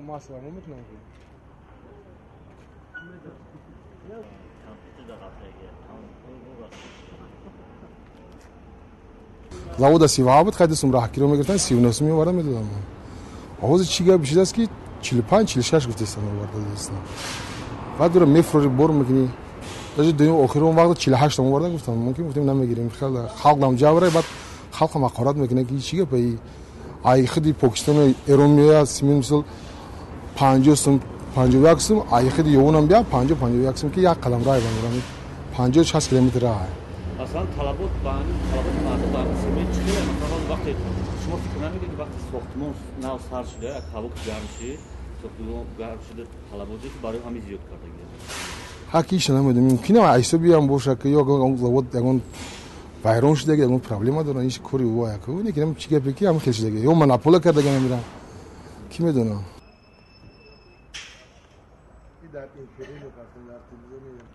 Масла мумкин завода 37 буд, хайди сум раҳкиро мегирифтан, 39 сум меоварда медодам. Ҳозир чӣ гап шудааст, ки 45 46 гуфтестан оварда додастан. Баъд дура мефурӯши, бор мекунӣ. Даже дуюм охирон вақт 48 сум оварда гуфтам, мумкин гуфтем намегирем. Халқ ҳам ҷавра, баъд халқ ҳам ҳақорат мекунад, ки чӣ гап ай худи Покистону Эрон меояд, симин мисол 50 сум, 51 сум, ай худи Ёвонам бия 50 51 сум, ки як қалам рай бамирам. 50 60 километр раҳ. Масалан, талабот ба ҳамин, талаботи мардум ба ҳамин семент чӣ хеле? Масалан, вақте шумо фикр намекунед, ки вақте сохтмон нав сар шуда, як ҳаво ки гарм шид, сохтмон гарм шуда, талаботе ки барои ҳамин зиёд кардагӣ? Ҳа, ки иша намедонем, мумкин ҳисоби ҳам бошад, ки ё завод ягон вайрон шудаги, ягон проблема дорад, иш кори ӯ як не, ки чӣ гапе, ки ҳам хел шудаги, ё монополия кардаги, намедонам, ки медонам. Дар империя дар телевизион.